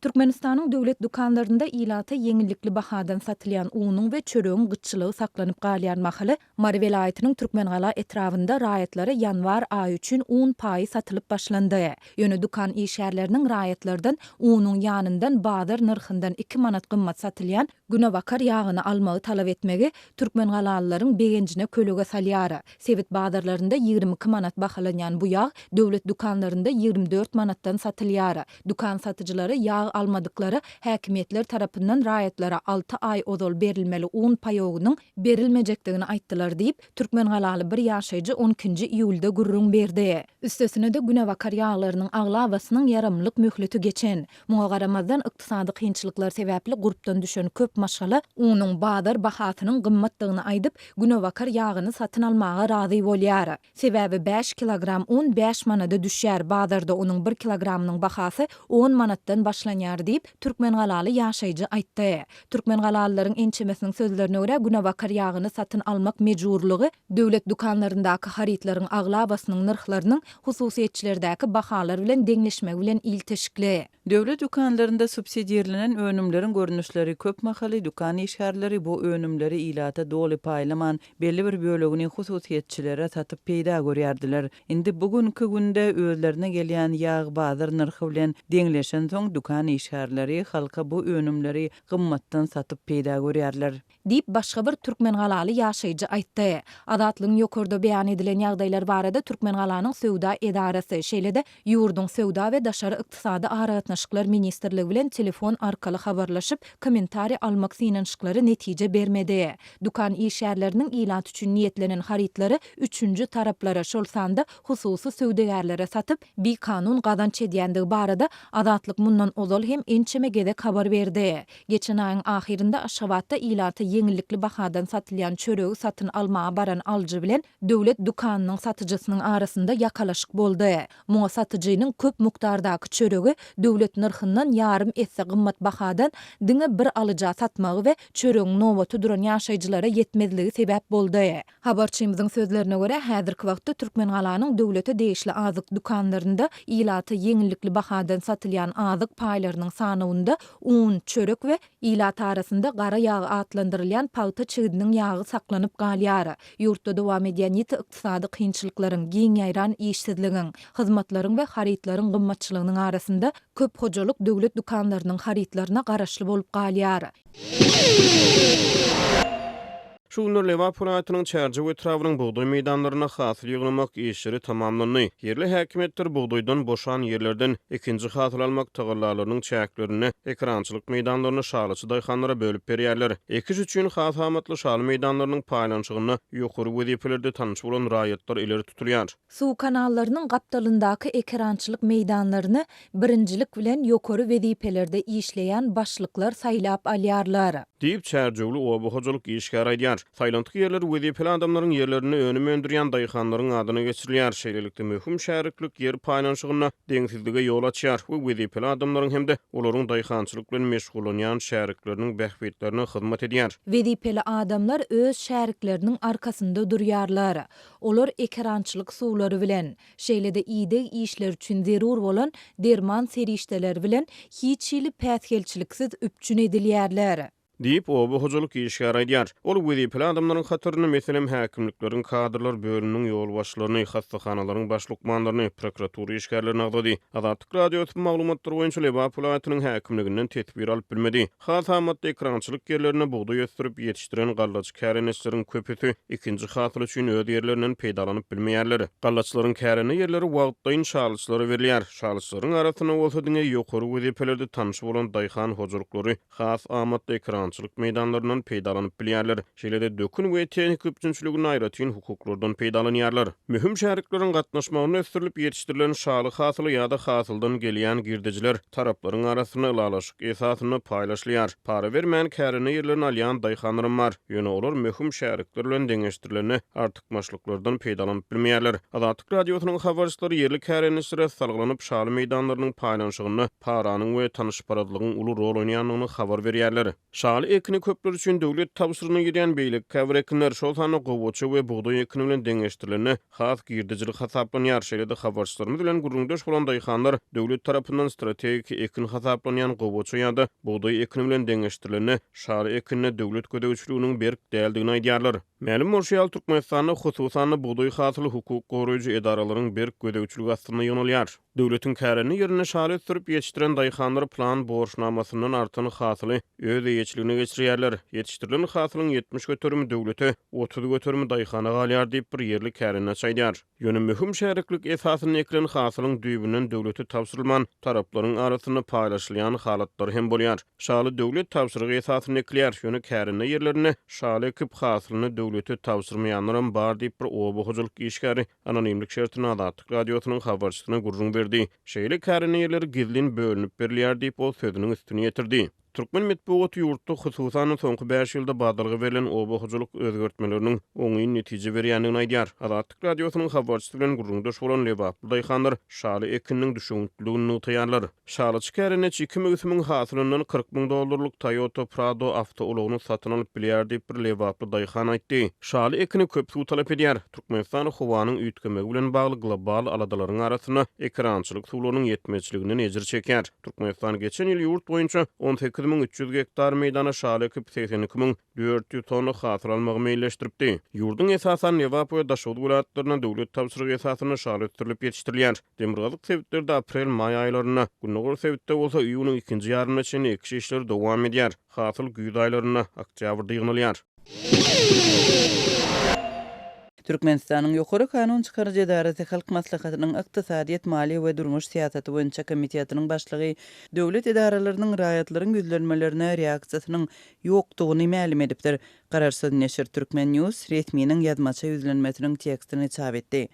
Türkmenistanyň döwlet dükanlarynda ilata ýeňillikli bahadan satylýan unuň we çöregiň gytçylygy saklanyp galýan mahaly, Mary welaýatynyň Türkmengala etrabynda raýatlara ýanwar aýy üçin un paýy satylyp başlandy. Ýöne dükan işgärleriniň raýatlardan unuň ýanyndan bazar nyrhyndan iki manat gymmat satylýan günebakar ýagyny almagy talap etmegi türkmengalalylaryň begenjine kölege salýar. Sebit bazarlarynda 22 manat bahalanýan bu ýag döwlet dükanlarynda 24 manatdan satylýar. Dükan satyjylary ýag almadyklara häkimiýetler tarapyndan raýatlara alty aý ozal berilmeli un paýogynyň berilmejekdigini aýtdylar diýip, türkmengalaly bir ýaşaýjy on ikinji iýulda gürrüň berdi. Üstesine-de, günebakar ýaglarynyň aglabasynyň ýaramlylyk möhleti geçen. Muňa garamazdan, ykdysady kynçylyklar sebäpli gurpdan düşen köp maşgala unuň bazar bahasynyň gymmatdygyny aýdyp, günebakar ýagyny satyn almaga razy bolýar. Sebäbi bäş kilogram un bäş manada düşýär, bazarda onuň bir kilogramynyň bahasy on manatdan başlanýar diýip, türkmengalaly ýaşaýjy aýtdy. Türkmengalalylaryň ençemesiniň sözlerine görä, günebakar ýagyny satyn almak mejburlygy döwlet dükanlaryndaky harytlaryň aglabasynyň nyrhlarynyň hususyýetçilerdäki bahalar bilen deňleşmegi bilen ilteşikli. Döwlet dükanlarynda subsidirlenen önümleriň görnüşleri köp mahaly dükan işgärleri bu önümleri ilata doly paýlaman, belli bir bölegini hususyýetçilere satyp peýda görýärdiler. Indi bu günki günde özlerine gelýän ýag bazar nyrhy bilen deňleşensoň dükan işgärleri halka bu önümleri gymmatdan satyp peýda görýärler. Diýip, başga bir türkmengalaly ýaşaýjy aýtdy. Azatlygyň ýokarda beýan edilen ýagdaýlar barada Türkmengalanyň söwda edarasy, şeýle-de ýurduň Söwda we daşary ykdysady aragatnaşyklar ministrligi bilen telefon arkaly habarlaşyp, kommentariý almak synanyşyklary netije bermedi. Dükan işgärleriniň ilat üçin niýetlenen harytlary üçünji taraplara, şol sanda hususy söwdagärlere satyp, bikanun gazanç edýändigi barada Azatlyk mundan ozal hem ençeme gezek habar berdi. Geçen aýyň ahyrynda Aşgabatda ilata ýeňillikli bahadan satylýan çöregi satyn almaga baran alyjy bilen döwlet dükanynyň satyjysynyň arasynda ýakalaşyk boldy. Muňa satyjynyň köp mukdardaky çöregi döwlet nyrhyndan ýarym esse gymmat bahadan diňe bir alyja satmagy we çöregiň nobaty duran ýaşaýjylara ýetmezligi sebäp boldy. Habarçymyzyň sözlerine görä, häzirki wagtda Türkmengalanyň döwlete degişli azyk dükanlarynda ilata ýeňillikli bahadan satylýan azyk paýlarynyň sanawynda un, çörek we ilat arasynda gara ýag atlandyrylýan pagta çigidiniň ýagy saklanyp galýar. Ýurtda dowam edýän ýiti ykdysady kynçylyklaryň, giň ýaýran işsizligiň, hyzmatlaryň we harytlaryň gymmatçylygynyň arasynda köp hojalyk döwlet dükanlarynyň harytlaryna garaşly bolup galýar. Şu günler Lebap welaýatynyň Çärjew etrabynyň bugdaý meýdanlarynda hasyl ýygnamak işleri tamamlandy. Ýerli häkimiýetler bugdaýdan boşan ýerlerden ikinji hasyl almak tagallalarynyň çäklerinde ekerançylyk meýdanlaryny şalyçy daýhanlara bölüp berýärler. Ekiş üçin has amatly şaly meýdanlarynyň paýlanyşygynda ýokary wezipelerde tanyş bolan raýatlar ileri tutulýar. Suw kanallarynyň gapdalyndaky ekerançylyk meýdanlaryny birinjilik bilen ýokary wezipelerde işleýän başlyklar saýlap alýarlar. Diýip, çärjewli oba hojalyk işgäri aýdýar. Saýlantgy ýerler wezipeli adamlaryň ýerlerinde önüm öndürýän daýhanlaryň adyna geçirilýär. Şeýlelikde, möhüm şäriklik ýer paýlanyşygynda deňsizlige ýol açýar we wezipeli adamlaryň hem-de olaryň daýhançylyk bilen meşgullanýan şärikleriniň bähbitlerine hyzmat edýär. Wezipeli adamlar öz şärikleriniň arkasynda durýarlar. Olar ekerançylyk suwlary bilen, şeýle-de ideg işleri üçin zerur bolan derman serişdeleri bilen hiç hili päsgelçiliksiz üpjün edilýärler. Diýip, oba hojalyk işgäri aýdýar. Ol wezipeli adamlaryň hatarynda, meselem, häkimlikleriň kadrlar bölüminiň ýolbaşçylaryny, hassahanalaryň baş lukmanlaryny, prokuratura işgärlerini agzady. Azatlyk Radiosy bu maglumatlar boýunça Lebap welaýatynyň häkimliginden teswir alyp bilmedi. Has amatly ekerançylyk ýerlerinde bugdaý ösdürip ýetişdiren gallaçy kärendeçileriň köpüsi ikinji hasyl üçin öz ýerlerinden peýdalanyp bilmeýärler. Gallaçylaryň kärende ýerleri wagtlaýyn şalyçylara berilýär. Şalyçylaryň arasynda bolsa diňe ýokary wezipelerde tanşy bolan daýhan hojalyklary has amatly ekerançylyk meýdanlaryndan peýdalanyp bilýärler. Şeýle-de dökün we tehnika üpjünçiliginde aýratyn hukuklardan peýdalanýarlar. Möhüm şärikleriň gatnaşmagynda ösdürilip ýetişdirilen şaly hasyly ýa-da hasyldan gelýän girdejiler taraplaryň arasynda ylalaşyk esasynda paýlaşylýar. Para bermän kärende ýerlerini alýan daýhanlaram bar. Ýöne olar möhüm şärikler bilen deňeşdirilende artykmaçlyklardan peýdalanyp bilmeýärler. Azatlyk Radiosynyň habarçylary ýerli kärendeçilere salgylanyp şaly meýdanlarynyň paýlanyşygynda paranyň we tanyşparazlygyň uly rol oýnaýandygyny habar berýärler. Şaly. Şaly ekini köpler üçin döwlet tabşyrygyna girýän beýleki käbir ekinler, şol sanda gowaça we bugdaý ekini bilen deňeşdirilende has girdejili hasaplanýar. Şeýle-de habarçylarymyz bilen gürrüňdeş bolan daýhanlar döwlet tarapyndan strategiki ekin hasaplanýan gowaça ýa-da bugdaý ekini bilen deňeşdirilende şaly ekinine döwlet gözegçiliginiň berk däldigini aýdýarlar. Mälim bolşy ýaly, Türkmenistanda, hususan-da, bugdaý hasyly hukuk goraýjy edaralaryň berk gözegçiligi astynda ýygnalýar. Döwletiň kärende ýerinde şaly ösdürip ýetişdiren daýhanlar plan borçnamasyndan artan hasyly öz eýeçiligine geçirýärler. Ýetişdirilen hasylyň 70 göterimi döwlete, 30 göterimi daýhana galýar diýip, bir ýerli kärendeçi aýdýar. Ýöne möhüm şäriklik esasynda ekilen hasylyň düýbünden döwlete tabşyrylman, taraplaryň arasynda paýlaşylýan halatlary hem bolýar. Şaly döwlet tabşyrygy esasynda ekilýär, ýöne kärende ýerlerinde şaly ekip, hasylyny döwlete tabşyrmaýanlaram bar diýip, bir oba hojalyk işgäri anonimlik şertinde Azatlyk Radiosynyň habarçysyna gürrüň berdi. Şeýle kärende ýerleri gizlin bölünip berilýär diýip, ol sözüniň üstüni ýetirdi. Türkmen metbugaty ýurtda, hususan-da, soňky bäş ýylda badalga berlen oba hojalyk özgertmeleriniň oňyn netije berýändigini aýdýar. Azatlyk Radiosynyň habarçysy bilen gürrüňdeş bolan lebaply daýhanlar şaly ekininiň düşewüntliligini nygtaýarlar. Şalyçy kärendeçi iki möwsümiň hasylyndan 40 müň dollarlyk Toyota Prado awtoulagyny satyn alyp bilýär diýip, bir lebaply daýhan aýtdy. Şaly ekini köp suw talap edýär. Türkmenistan howanyň üýtgemegi bilen bagly global aladalaryň arasynda ekerançylyk suwlarynyň ýetmezçiliginden ejir çekýär. Türkmenistan geçen ýyl ýurt boýunça 18 300 gektar meýdana şaly ekip, 82 400 tonna hasyl almagy meýilleşdiripdi. Ýurduň esasan Lebap we Daşoguz welaýatlarynda döwlet tabşyrygy esasynda şaly ösdürilip ýetişdirilýär. Demirgazyk sebitlerde aprel-maý aýlarynda, gündogar sebitde bolsa iýunyň ikinji ýarymyna çenli ekiş işleri dowam edýär. Hasyl güýz aýlarynda, oktýabrda ýygnalýar. Türkmenistanyň Ýokary kanun çykaryjy edarasy Halk Maslahatynyň Ykdysadyýet, maliýe we durmuş syýasaty boýunça komitetiniň başlygy döwlet edaralarynyň raýatlaryň ýüzlenmelerine reaksiýasynyň ýokdugyny mälim edipdir. Garaşsyz neşir Turkmen. News resminiň ýazmaça ýüzlenmesiniň tekstini çap etdi.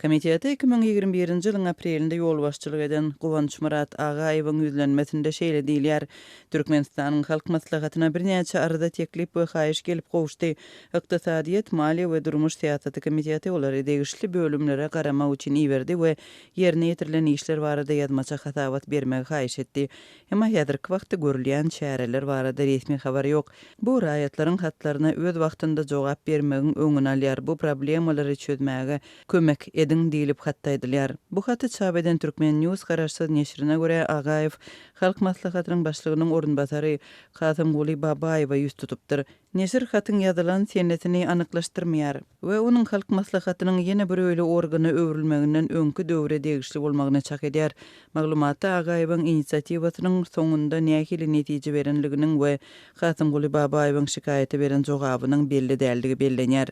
Komitete 2021-nji ýylyň aprelinde ýolbaşçylyk eden Guwançmyrat Agaýewiň ýüzlenmesinde şeýle diýilýär, Türkmenistanyň Halk Maslahatyna birnäçe arza, teklip we haýyş gelip gowuşdy. Ykdysadyýet, maliýe we durmuş syýasaty komiteti olary degişli bölümlere garamak üçin iberdi we ýerine ýetirilen işler barada ýazmaça hasabat bermegi haýyş etdi. Emma häzirki wagtda görülýän çäreler barada resmi habar ýok. Bu raýatlaryň hatlaryna öz wagtynda jogap bermegiň öňüni alýar, bu problemalary çözmäge kömek ediň diýlip hatda aýdylýar. Bu haty çap eden Turkmen. News garaşsyz neşirine görä, Agaýew Halk Maslahatynyň başlygynyň orunbasary Kasymguly Babaýewe ýüz tutupdyr. Neşir hatyň ýazylan senesini anyklaşdyrmaýar we onuň Halk Maslahatynyň ýene bir öýli organa öwrülmeginden öňki döwre degişli bolmagyny çak edýär. Maglumatda Agaýewiň inisiatiwasynyň soňunda nähili netije berenliginiň we Kasymguly Babaýewiň şikaýata beren jogabynyň belli däldigi bellenýär.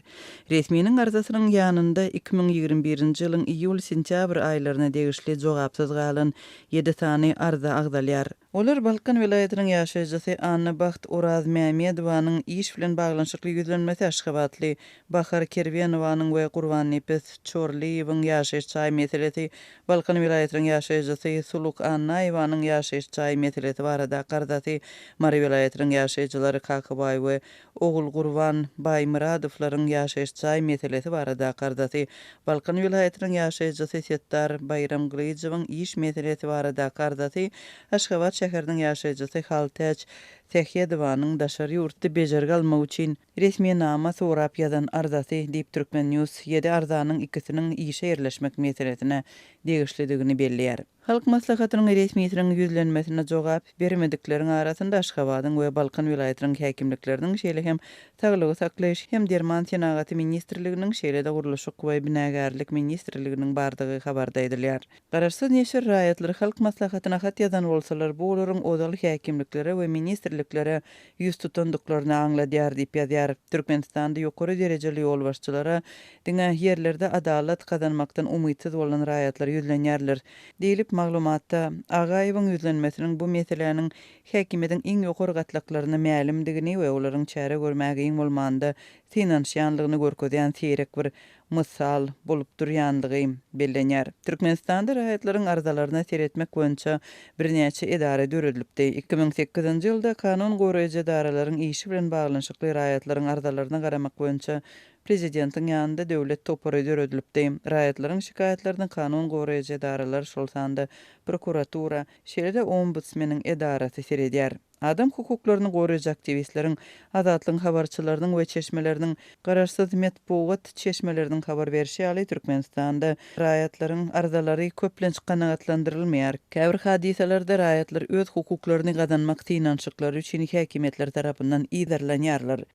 Resminiň arzasynyň ýanynda 2021-nji ýylyň iýul-sentýabr aýlaryna degişli jogapsyz galan ýedi sany arza agzalýar. Olar Balkan welaýatynyň ýaşaýjysy Annabagt Orazmämedowanyň iş bilen baglanyşykly ýüzlenmesi, aşgabatly Bahar Kerwenowanyň we Gurbannepes Çorlyýewiň ýaşaýyş jaý meselesi, Balkan welaýatynyň ýaşaýjysy Suluk Annaýewanyň ýaşaýyş jaý meselesi baradaky arzasy, Mary welaýatynyň ýaşaýjylary Kakabaý we Ogulgurban Baýmyradowlaryň ýaşaýyş jaý meselesi baradaky arzasy, Balkan welaýatynyň ýaşaýjysy Setdar Baýramgylyjowyň iş meselesi baradaky arzasy, Aşgabat şäheriniň ýaşaýjysy Haltäç Sähedowanyň daşary ýurtda bejergi almak üçin resminama sorap ýazan arzasy diýip Turkmen. News ýedi arzanyň ikisiniň işe ýerleşmek meselesine degişlidigini belleýär. Halk Maslahatynyň resmisiniň ýüzlenmesine jogap bermedikleriň arasynda Aşgabadyň we Balkan welaýatynyň häkimlikleriniň, şeýle hem Saglygy saklaýyş hem derman senagaty ministrliginiň, şeýle-de Gurluşyk we binagärlik ministrliginiň bardygy habarda aýdylýar. Garaşsyz neşir raýatlar Halk Maslahatyna hat ýazan bolsalar, bu olaryň ozal häkimliklere we ministrliklere ýüz tutandyklaryny aňladýar diýip ýazýar. Türkmenistanda ýokary derejeli ýolbaşçylara diňe ýerlerde adalat gazanmakdan umytsyz bolan raýatlar ýüzlenýärler diýlip, maglumatda Agaýewiň ýüzlenmesiniň bu meseläniň häkimiýetiň iň ýokary gatlaklaryna mälimdigini we olaryň çäre görmäge iň bolmanda synanyşýanlygyny görkezýän seýrek bir mysal bolup durýanlygy bellenýär. Türkmenistanda raýatlaryň arzalaryna seretmek boýunça birnäçe edara döredilipdi. 2008-nji ýylda kanun goraýjy edaralaryň işi bilen baglanyşykly raýatlaryň arzalaryna garamak boýunça Prezidentiň ýanynda döwlet topary döredilipdi. Raýatlaryň şikaýatlaryny kanun goraýjy edaralar, şol sanda prokuratura, şeýle-de ombudsmeniň edarasy seredýär. Adam hukuklaryny goraýjy aktiwistleriň, Azatlygyň habarçylarynyň we çeşmeleriniň, garaşsyz metbugat çeşmeleriniň habar berşi ýaly, Türkmenistanda raýatlaryň arzalary köplenç kanagatlandyrylmaýar, käbir hadysalarda raýatlar öz hukuklaryny gazanmak synanyşyklary üçin häkimiýetler tarapyndan yzarlanýarlar.